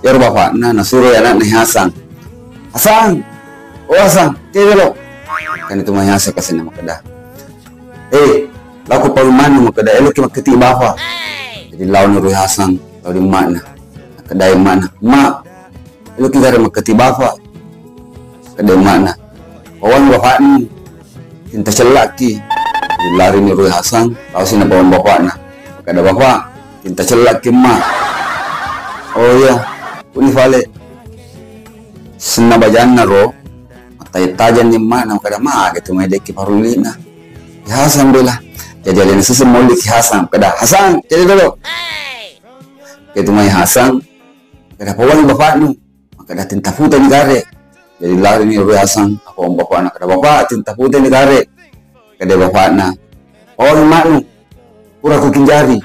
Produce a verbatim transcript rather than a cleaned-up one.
Iyaro bapa'na nasuro ana'na Hasang. "Hasang! Oh Hasang, cedde' lo." Kan itu mai Hasang kasenna makkeda, "Eh, lao ko pau mannu makkeda eloki makketi bapa." Jadi laoni Rui Hasang, lao di emma'na. Makkedai emma'na, "Ma, eloki gare makketi bapa." Kedde emma'na, "Pawang bapa'nu, tinta cella'ki." Jadi larini Rui Hasang, laosi napawang bapa'na. Makkeda, "Bapa, tinta cella'ki emma." "Oh iya, kuni fale." Senna bajanna ro, mattaja-tajanni emma'na, makkeda, "Mage tu mai de'ki parulli'na." Ki Hasang bela. Jadi alena siseng molli Ki Hasang, makkeda, "Hasang, cedde' dolo." Ke tu mai Hasang, makkeda, "Pawang bapa'nu." Makkeda, "Tinta puteni gare." Jadi larini Rui Hasang, napawang bapa'na, makkeda, "Bapa, tinta puteni gare." Kedde bapa'na, "Pawang emma'nu, pura kukinjari."